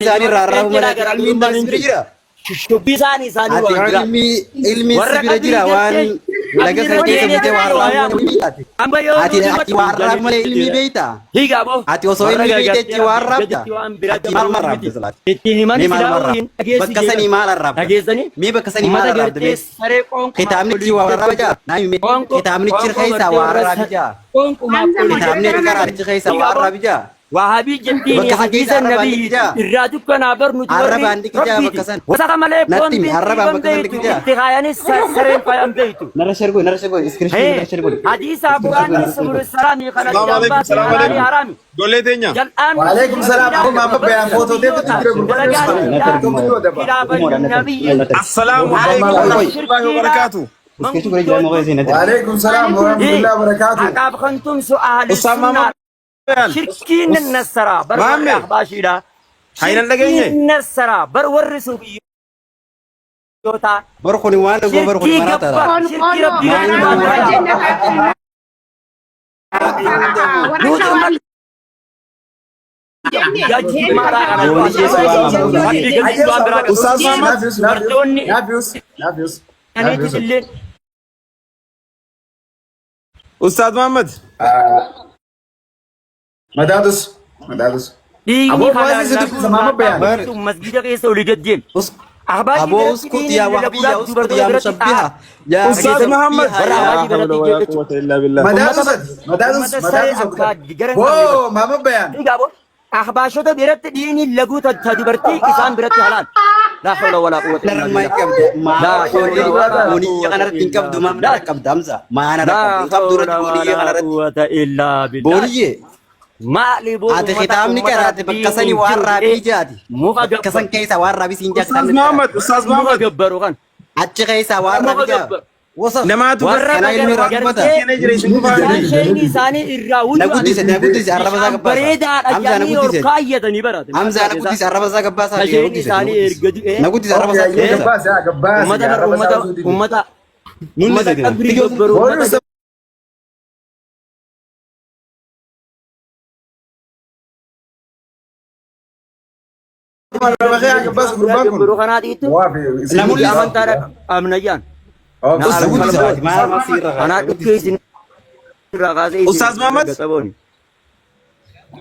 Isaanii irraa arraabu malee ilmiin si bira jira. Shubbisaan isaanii Ati waan biraa. ilmi ilmiin si Warra bira qabrii jira waan gartee laga qabrii sana keessa irra buutee waan deemee arraabu malee ati. Amma yoo Ati nuti ati waan arraabu malee ilmii beekta. Hiigaa boo. Ati osoo Warra ilmii beekte gartee achi waan arraabda. gaditti waan biraa Ati maal dabaluu arraabda miti. silaati? Itti himan Mee maal silaa arraabda? hin dhageessi Bakka sanii maal arraabda? Dhageessanii? Mee bakka sanii maal Uummata arraabda gartee mee? saree qoonqumaa Kitaabnichi waa arraaba jaa? Naa himi. Qoonqoo Kitaabnichi qoonqoo keessaa gartee waa warra arraabi jaa? qoonqumaa Hamza olii Kitaabni modereetara ati na qaraatichi keessaa waa Hiigaa boo. arraabi jaa? Wahabii jettiin Bakka san keessa hadiisa arrabaan nabii ni jaa? irraa dukkanaa bar nuti warri Arrabaan ni jaa rabbiiti. bakka san. Wasaka malee Natti himi boombiin arrabaan dhiiban bakka san ni beeytu jaa? itti kaayanis sareen fayan beeytu. Narra share godhi, narra share godhi, screenshot narra share godhi. Hadiisa quraanni subul salaami kana Salaamu addaan alaikum, baasee salaamu halaali alaikum. haraami. Ijoollee teenya. Jal'aan Waalaikum salaam. Aboo maama bayaan footoo teetu jira gurbaan dalagaan kilaafa nabiyyi. Assalaamu alaikum warahmatullahi wabarakaatu. Screenshot godhi jira moo keessi natti. Waalaikum salaam warahmatullahi wabarakatuh. Haqaaf kan tumsu ahli Ustaaz sunnaa Maamad Bayaan. shirkiin nassaraa bar warri Maammee. ahbaashiidha. Hayinan dhageenye. Shirkiin nassaraa bar warri suufiyyootaa. Bar kuni waan dhagoo bar kuni Shirkii maraa taala. gabbar Kon shirkii kono rabbii Maal gaditti nama waan warra biraa. jannataatti warra Nuti shawaa amma jenne guyyaa maaraa kana Booni keessa rabbii waan gaditti waan biraa qabu. Ustaaz Maamad. Dubartoonni Naafius, naafius, aniitis illee Ustaaz Maamad. Madaatus, madaatus. dhiigni Aboo halal baasii si dubbisa maama bayaan. Bar masjida keessa olii gad deemu. Ahbaashii aboo biratti uskut dhiigni yaa wahbii yaa laguudhaaf uskut dubartoota yaa biratti mushabbiha xaara. yaa Ustaaz Muhammad. Warra yaa ahbaashii biratti Hawla walaa jechuudha. quwwata illaa billah. Madaatus ati, madaatus, Uummata saree madaatus akka gara hin qabne Boo maama bayaan. Dhiigaa boo. Ahbaashota biratti dhiigni laguu ta dubartii isaan biratti halaal. Laa hawla walaa quwwata illaa Narma billah. qabda Laa hawla walaa booniyya quwwata kanarratti hin illaa qabdu maal billah. nara qabda Hamza maa nara Laa qabda hin qabdu irratti hawla booniyya walaa kanarratti quwwata illaa billah. booniyye Maali boo ati uummata kitaabni uummata qaraate rabbii bakka sanii hin waan jiru raabii jedhee jaati muka bakka san gabbaru. keessa waan raabii siin jaa Ustaaz kitaabni Muhammad. qaraate Ustaaz Muka Muhammad. gabbaru kan. achi keessaa waan Muka raabii jaa gabbaru. wasa Namaatu Warra kana ilmi irraa dubbata gartee kennee jira isin Ni qofaa dide, isaan miti. ni sheeyni isaanii irraa na wuju'an guddise na guddise arraba isaa bishaan gabbaasaa bareedaadha Hamza na jedhanii ol guddise kaayyatanii barate. Maal Hamza na taate guddise arraba isaa gabbaasaa Ta na sheeyni guddise na isaanii guddise erga du'ee na guddise arraba Okay, isaa ayyee gabbaasaa gabbaase, haa gabbaase, uummata bar arraba isaa uummata osoo dide. uummata mul'ise uummata qabrii gabbaru Booni uummata ustaaz arraba kee haa gabbaasu gurbaan kun. gabbaru kanaatiitu Waa fi isin Na nuti mul'ise. amantaadha qabnayyaan. Okay. Na na arraba guddise booni. ati maal maal siirra Anaa na dhukkee guddise isin irraa kaasee isin Ustaaz Muhammad. gaxabooni.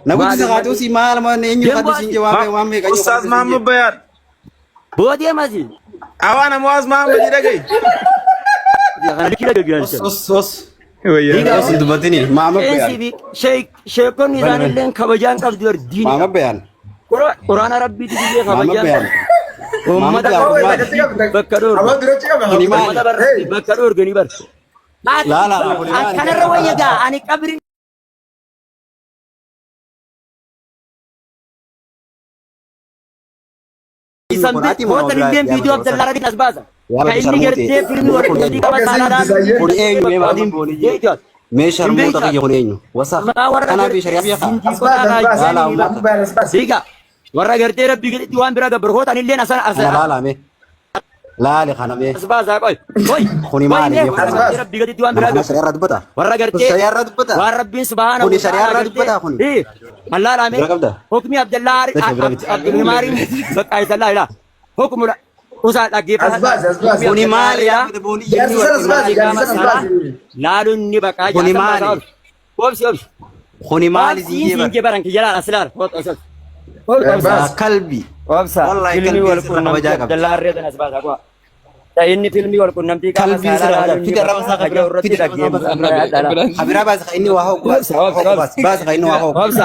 na Maali guddise uummanni haatuusi maal maal eenyu deemu haatuusi asi hin waan waan meeqa eenyu Ustaaz haatuusi hin Muhammad Bayaan. boodee masi Awaan Amwaaz Muhammad dhagahi. kana likkii dhaggeeffatan. os os Wayyaa. os hin dubbatini maama Qeensii bayaan fi sheekonni bani bani isaaniillee kabajaan qabdu bar diini maama qabdu. bayaan Quraana rabbiitti illee maama kabajaan bayaan qabdu. maama Uummata bayaan Aboo kun maali duratti qabda. bakka dhoorga. Aboo duratti qaba. kuni maali Uummata bar Hey. bakka dhoorganii bar. laala kuni maali Kanarra wayya gaa ani qabri isan kun ati moo bootan biraa illee yaa viidiyoo badda Abdallaa Radiin as baasa. yaa Ka badda inni sharmuute gartee filmii kun warra eenyu qaba Okay, saalaa si dubbisa kun eenyu mee maama hin booniyye beektu. mee Hin sharmuuta beektu. kiyya kun eenyu wasa Maqaa warra kanaa fi gartee shari'aa beekaa As baas, zindiiqotaa as baas. laala raajanii ummata Maama bayaan as baas. Hiika warra gartee rabbii gaditti waan biraa gabbaru hootan illeen asan kana as laala mee laali kana mee as baasaa qoy qoy kuni qoy maali mee mee warra kun As baas. gartee rabbii gaditti waan nama biraa kana gabbaru shari'aa irraa dubbata warra kun gartee shari'aa irraa dubbata waan rabbiin subhaanahu kuni wa shari'aa ta'ala irraa gartee dubbata kuni eh allaalaa mee bira qabda hukmi abdallaa Dafee bira miti. abdulhimaariin bakka isallaa ilaa hukmu usaa As dhaggeeffadhaa baas, as baas. hukmi Kuni abdallaa maali ilaa yaa badda booniyye Jaarsa inni sana as warqi baas, maali jaarsa qaama sana as saalaa baas. laaluun ni baqaa Kuni jaarsan maali? baasaa ol obsi obsi Kuni maali obsi siin jee siin bar jee baran kiyya laala as laala obsi obsi obsi Baas. Yaa kalbi obsa wallahi filmii kalbiin wal sirra qunnamtii kabajaa qabdi abdallaa harree sana as baasaa kuwa Ta inni filmii wal qunnamtii qaama kalbiin saalaa sirra kabajaa laaluun ni fidi arraba baqaa isaa kaja kabira irratti fidi arraba isaa dhaggeemu baasa dhala kabiraa baasa ka inni waa hooku obsa baasa obsa hooku obsa baasa baasa ka inni waa hooku obsa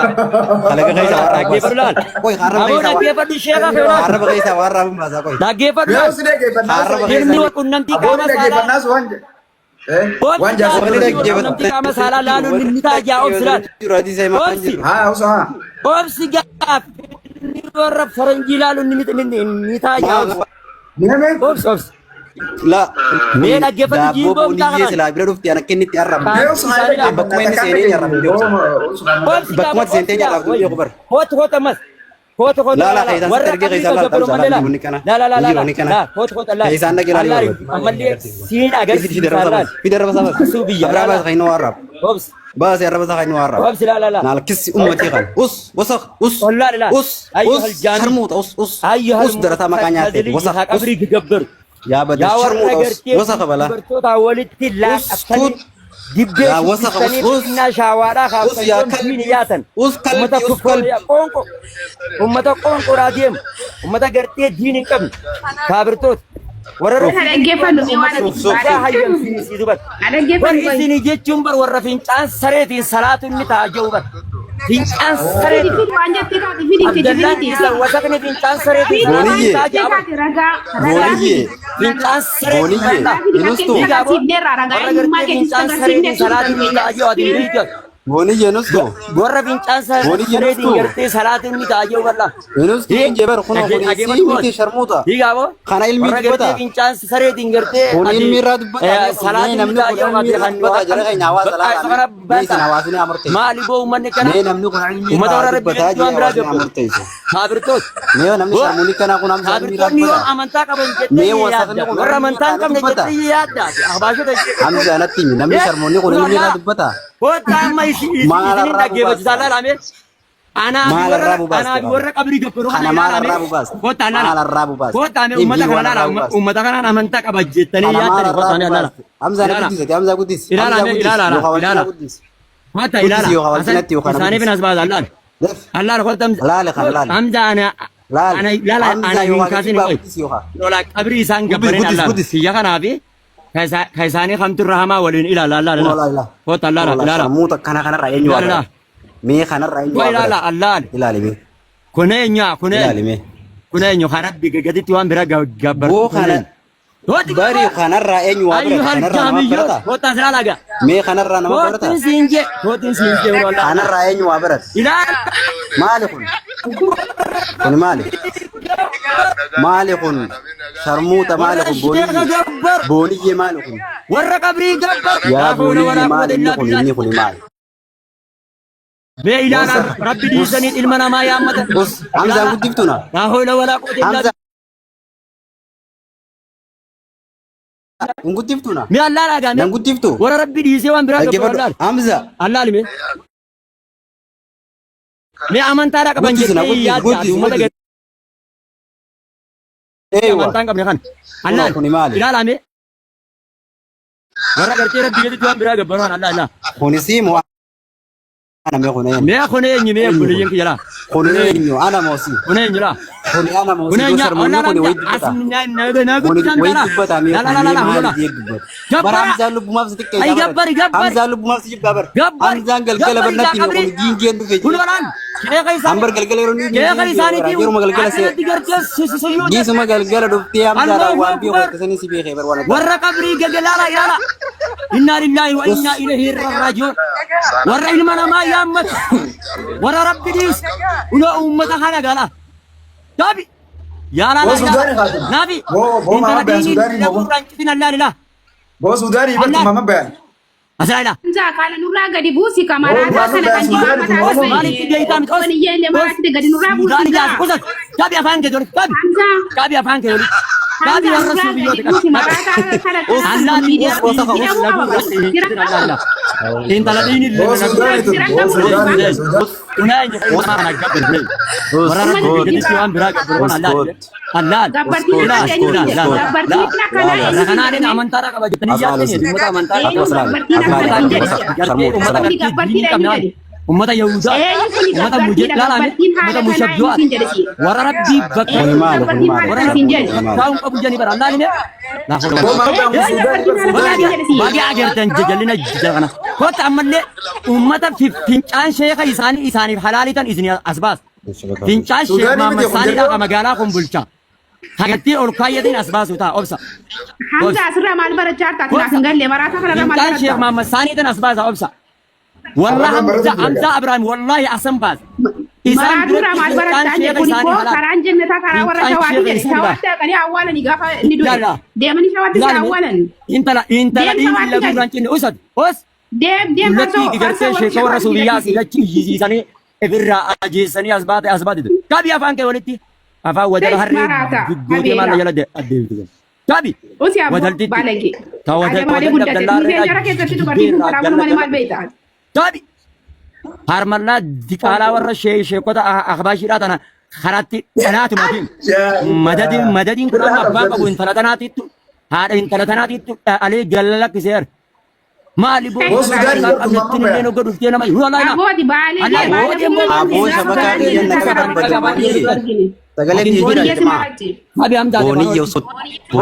kalaqa keessa waa arraba dhaggeeffadhu baasa laal qoy ka arraba aboo keessa waa dhaggeeffadhu sheeka ka feelaas arraba keessa waa arraba baasa qoy dhaggeeffadhu Mee laal obsi dhaggeeffannaa ka osoo arraba hin keessa filmii wal qunnamtii Aboonni qaama saalaa dhaggeeffannaas waan obsi waan jaarsa gaa wanni filmii wal bira qunnamtii dhaggeeffatan qaama saalaa laaluun ni ta'a jaa obsi laal jiru hadiisa himaa obsi jiru Haa, osoo haa. obsi gaa filmii warra faranjii laaluun ni ta'a jaa obsi Mee obsi obsi La mee dhaggeeffadhu daabboo jiimboo mucaa booniyyee kanaan silaa bira dhufti ana kennitti arrabdu. Mee osoo haa isaanii laal Bakkuma inni seenee arrabdu deemsa. obsi gaa Bakkuma obsi seentee gaa arrabdu way beeku bara. hootu hootu ammas hootu hootu Laa laa laa laa keessaan sitti warra argee qabrii keessaan laal gabbaru ta'u malee laa laa wanni kana. laa laa laa Hin jiru laa wanni kana. laa hootu hootu laa Keessaan dhaqee laalii allaari barbaadu. ammallee siin Fidi agarsiisaa arraba laal sabas. Fidi arraba sabas. suu biyya Abraa laa baasa kan inni waa arrabu. obsi Baasi arraba isaa kan inni waa arraba. Obsi laa laa laa. Naal kissi ummatii kan. Us wasaq us Wallah laa. us Ayyuhal us jaami. sharmuuxa us us Ayyuhal us darataa maqaa nyaatee wasaq us qabrii gabbaru. yaa badda Yaa warra sharmuuxa us gartee wasaqa balaa. dubartoota walitti Us laaqattanii tut dibbee yaa wasaqa us shubbistanii us xinnaa shaawaadhaa us yaa kaaftan kalbi diini yaatan. us kalbi Ummata us kuffoora kalbi. yaa qoonqo. Ummata qoonqoodhaa deemu. Ummata gartee diini hin qabne. Kaafirtoota. Warra Uf Kana dhaggeeffannu mee waan uf ati suf Dhugaa suf. hayyamsiisii dubbata. Haa dhaggeeffannu Bar qoy. isinii jechuun bar warra fincaan sareetiin salaatu inni ta'a jiru bar. Fincaan Fidi sareetiin. fidi waan jettee taate fidi fidi Abdallaan fidi isa wasaqni fincaan sareetiin fidi salaatu waan inni Booniyyee ta'a jettee jiru bar. taate ragaa ragaa booniyyee fidi ragaa Fincaan sareetiin booniyyee bal'aa. ragaa fidi inustu fakkeenya Dhiigaa boo. agarsiifneerra ragaa Warra eenyummaa gartee keetis fincaan sareetiin agarsiifneerra salaatu inni ta'a jiru ati hin beektu. booniyyee inustu Warra fincaan booniyyee sareetiin inustu gartee salaatu inni ta'a jiru bal'aa. inustu Hii hin jeebar kunoo kuni sii dhaggeeffadhu miti sharmuuxa Dhiigaa boo. kana ilmii Warra gartee dubbata. fincaan sareetiin gartee Kun ati ilmi irraa dubbata mee kun salaatu mee inni namni ta'a kun jiru ilmi ati irraa kan dubbata jara keenya hawaasa bakka laala isa kana mee isin banta. hawaasni amurteessu. Maali boo uummanni kana Mee namni kun ilmi uummata irraa warra rabbi dubbataa gaditti jee waan biraa hawaasni gabbaru. amurteessu. Kaafirtoota. Mee namni Boo sharmuuni kanaa kun hamza ilmi irraa kaafirtoonni yoo dubbata. amantaa qaban jettee Mee wasaqni yaadda. kun Warra ilmi amantaa irraa hin qabne dubbata. jettee yaadda. Ahbaashota Hamza natti himi namni sharmuuni kun ilmi irraa dubbata. Kottaa amma isinin Maal arraa dhaggeeffachiisaa bubaasta? laalame. Anaa fi Maal warra arraa bubaasta anaa fi qaba? warra qabrii gabbaru kana Kana maal ilaalame. arraa bubaasta? Kottaa Maal laala. arraa bubaasta? Kottaa mee uummata Himii kana waan laala. arraa bubaasta. Uummata kanaan amantaa qaba jettanii Kana maal yaaddani. arraa Kottaa mee laala. bubaasta? Hamza na Ilaala. guddisi Hamza guddisi Ilaala Hamza mee guddisi ilaala yookaan wal ilaala. cinaa guddisi. Kottaa Guddisi ilaala. yookaan wal Hasan cinatti yookaan na isaanii guddisi. binas baasa laala. Def. Allaala kottaa Laale kana laale. Hamza ana Laale. ana ilaala Hamza ana hin yookaan kaasin kibbaa qoy. guddisi yookaan. Lola qabrii isaan Guddis gabbareen guddis allaala. guddis. Kiyya kanaa fi ka isaanii kamtu irra hamaa waliin ilaala allaala Kunoo ilaala. laala. Kottaa allaala Kunoo laala. ilaala. Sharmuuta kana kanarraa eenyu waa Ilaala barate? Mee kanarraa eenyu Koo waa ilaala barate? allaala. Ilaali mee. Kun eenyu kun Ilaali eenyu mee. kun eenyu kan rabbi gaditti waan bira gabbartu Boo kun kana eenyu. Hooti bari kanarraa eenyu waa barate? ayyuhal Kanarraa nama jaamiyyoot barata? kottaa ilaala gaa. Mee kanarraa nama barata? Kootiin siin jee kootiin siin jee walaa. Kanarraa eenyu waa barate? Ilaala. Maali kun? Kun maali? Maali kun? Sharmuuta maali Warra kun? sheeka Booniyyee. gabbaru Booniyyee maali kun? warra qabrii gabbaru. Yaa Laa hawla booniyyee walaa maali quwwata inni illaa kun? billaah. Inni kun maali? Mee ilaala Wasaq. rabbi Us. dhiisanii ilma namaa yaammatan. Us. Hamzaan Ilaala. guddiftu na. Laa hawla walaa quwwata illaa Hamza hin guddiftu na. Mee allaala gaa Nan mee guddiftu. warra rabbi dhiisee waan biraa gabbaru Dhaggeeffadhu. allaala. Hamza. Allaali mee. Mee amantaadhaa qaban Guddisi na jettee guddisi yaadda guddisi uummata guddisi. gadi Eeywa. amantaa hin qabne kana. Kunoo Allaali kuni maali? ilaala mee warra gartee rabbi gaditti waan biraa gabbaru kana allaala. Kuni sii moo ana mee kun eenyu? Mee kun eenyu mee Eenyu kun? obboleeyyan kiyya laa. Kun Kun eenyu eenyu? Ana moo sii? kun eenyu laa. Kuni ana moo Kun sii? Yoo eenyu sharmuunni allaala kuni amta wayi as dubbata. na na Kuni guddisaan wayi dhala. dubbata mee La la kun la mee la la maali la. jee dubbata? Bara Gabbara. Hamzaan lubbumaaf si Ay xiqqeessaa bara. gabbari gabbari Hamzaan lubbumaaf si jibbaa bara. gabbari Hamzaan galgala gabbari gaa barnatti hime qabrii. kun giingeen dhufe Kun jee. balaan sheeka isaanii Hambar galgala yeroo inni sheeka giingeen dhufe bara. isaaniitii Yeruma galgala see akkanatti gartee sisiyyoota. giisuma galgala dhuftee Hamzaadhaan Allahu waan beeku Akbar. akkasanii si beekee bar waan addaa. Warra qabrii gagalaala ilaala. Innaa lillaahi wa Us. innaa ilayhi raaji'uun. Warra ilma namaa yaammatu. Warra rabbi dhiisu. Uloo uummata kana gala. Daabi. Yaa Boo laa Suudaanii laa. kaatin. Naafi. Boo boo Intala mama bayan diiniin Suudaanii moo boo. laguurraan citin allaa lilaa. Boo Suudaanii bartu Allaa. mama bayan. Asaa ilaa. Hamza kana nurraa gadi buusi Boo kamaraataa mama kana bayan kan jiru Suudaanii kun mataa moo boo. Maalitti deeyitaa miti os. Wani illee Os. maraatti gadi nurraa buusi Suudaanii gaa. jaas. Usas. Daabi afaan kee jolli. Daabi. Hamza Daabi afaan kee jolli. Daabi Hamza warra nurraa gadi suufiyyoota buusi qaba. maraataa kana Us. kana Allaa miidiyaa us Wasaqa us. hidhamuu qaba laguurraan bara. Jira citin qabu. allaa lilaa. Intala diiniin Boo Suudaanii tun Jira boo qabu Suudaanii dhugaa. Suudaanii. Us. Warra rabbi Good. gaditti waan biraa gabbaru Us kana good. allaal. Us Gabbartiin good. akka Us eenyu good. hin Us jedhe. good. Gabbartiin akkanaa Laala. eenyu hin Kanaaleen jedhame. amantaadha qaba jettanii Afaan yaaddan usi. uummata amantaa Eenyu Akka salaale. gabbartiin Afaan akkana hin ilaali. jedhe. Wasaqa. gartee Sharmuuta uummata salaale. Kuni gartee diinii gabbartiidha eenyu qabnaan jedhe. uummata Yahudaa Eenyu kuni uummata muje gabbartiidha. laalame Gabbartiin uummata haala kanaa eenyu mushabbiwaat hin jedhe si. warra rabbii bakka Kuni Eenyu maali? Kuni gabbartiin maali? haala warra kana siin rabbii jedhe. Kuni maali? taa'uun qabu jedhanii bara allaalime Boo mama bayan kun Eenyu Suudaanii gabbartiin bar haala kana Suudaanii. siin jedhe si. Baga agartan jajallina jala kana. Kottu ammallee uummata fincaan sheeka isaanii isaaniif halaalitan isin as baas. Fincaan sheek Suudaanii Mahammad miti kun Saaniidhaa jalqaba. ka magaalaa kun bulcha. Hagattii ol kaayyatiin as baasu ta'a obsa. Hamza Obsa. asirraa maal barachaa jirta? Ati naaf Obsa. hin galle maraataa kanarraa maal Fincaan sheek baratta? Mahammad Saaniitiin as baasa obsa. Wallah Abadan Hamza baratu jira Hamza gaa. Ibrahim wallahi asan baasa. Isaan Maraaturraa biratti maal fincaan barachaa sheeka jedhe kun isaanii immoo halaal. karaan jannataa karaa warra Fincaan shawaati sheeka jedhe. isaanii Shawaatti dhaqanii awwaalanii gaafa inni du'e. Ilaala. Deemanii shawaatti si Ilaalime. awwaalan. Intala intala Deem dhiirri shawaatti gadi. laguurraan cinne usat. Os. Deem deem Dullatti farsoo gartee farsoo warra sheeka warra shawaatti suubiyyaa asii gadhiisi. achi iyyisiisanii ifirraa ajeessanii as baate as baate. Qabi afaan kee walitti. Afaan wadala Tees harree maraata gootee maal habeera. jala adeemtu. Qabi Usi abboo wadaltitti. baalage. Ta Adamaalee wadal guddate. abdallaa Nuti jara keessatti dubartiin kun irraa karaa jalla malee jala. maal beekta? Tabi. Harmallaa diqaalaa warra sheekota akbaashiidhaa tana karaatti dhalaatu matiin. Madadiin madadiin kun amma abbaan qabu intala tanaatiittu haadha intala tanaatiittu alee galla lakkiseera. Maali boo Boo Suudaanii kan qabnetti illee nogga dhuftee nama walaa Abooti baalee Allaa, kee baala boodee fuula Aboo kee gaafa shabakaa karaan biyya jennataa naqa karaa warra barbadu shawaa booniyye. ta'u argine. Sagalee kiyya jira Booniyyeetu jamaa. marachi. Abi hamdaa Booniyye osoo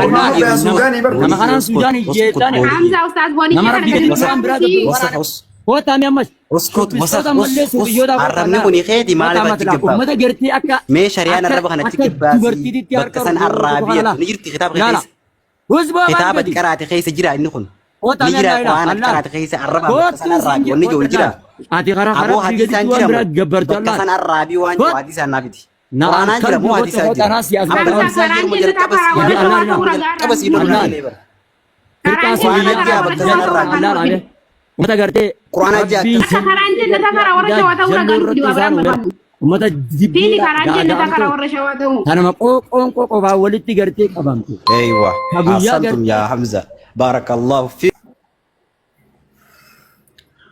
Allaa, booniyye Suudaanii bar nama kanaan Suudaanii jeetaan Hamza ustaaz booniyyee nama kana rabbii gadi gadi waan biraa nurraa Wasakh us. Kootaami ammas. Uskut wasakh Shubbistoota us ammallee us. suufiyyoota Arrabni kun keeti maaliif achi gabbaaf? Uummata gartee akka Mee shari'aan arraba kana achi gabbaasi. dubartiitti Bakka san arraabiya ni jirti kitaaba keessa. Huzboo Kitaaba ati qaraate keessa jira inni kun. Ni jira waan ati qaraate keessa arraba bakka san arraabi wanni jiru jira. Ati karaa Aboo karaa hadisaan gaditti waan jira biraa gabbartu bakka Allah. san arraabii waan jiru hadisaan naa fiti. Na'am, Quraanaan jira moo kalbi hadisaan goota jira? kanaas yaa Amma Hamza hadisaan karaan jiru moo jennataa jalqaba karaa si warra Allah, shawaa ta'u Allah. ragaa jalqaba si lolu Allah. illee bara. Karaan Hirqaa jennataa Quraanaan karaa jira warra bakka shawaa san ta'u arraabii. ragaa Allah Uummata gartee Quraanaa jira Rabbiin Akka karaan jennataa karaa warra shawaa ta'u ragaa nuti waa biraan barbaadnu. Uummata Fiili jibbii karaan jennataa karaa warra shawaa ta'u. Kanuma qoonqoo qofaa walitti gartee qabamtu. Eywa. Ka guyyaa Ahsantum yaa Hamza. Barakallahu fi.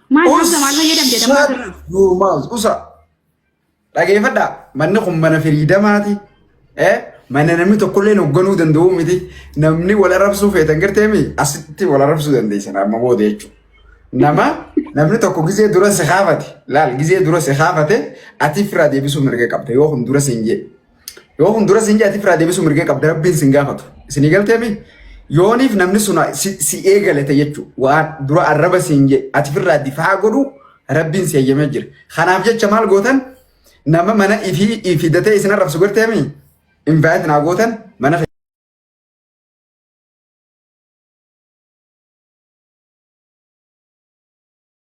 Maal Hamza maal fayyadamte dammaa sirra? Yuumaas usa. Dhageeffadhaa manni kun mana firiidamaati. Eh mana namni tokkollee hoogganuu danda'u miti. Namni wal arrabsuu feetan garteemi asitti wal arrabsuu dandeessan amma booda jechuudha. Nama namni tokko gizee dura si kaafate laal gizee dura si kaafate ati firaa deebisuu mirga qabda yoo kun dura siin jee. Yoo kun dura siin jee ati firaa deebisuu mirga qabda rabbiin sin gaafatu. Isinii galteemi yooniif namni sun si eegalate jechuudha. Waan dura arraba siin jee ati firraa difaa godhu rabbiin si eeyyamee jira. Kanaaf jecha maal gootan nama mana ifii fidatee isin arrabsu garteemi invite naa gootan mana.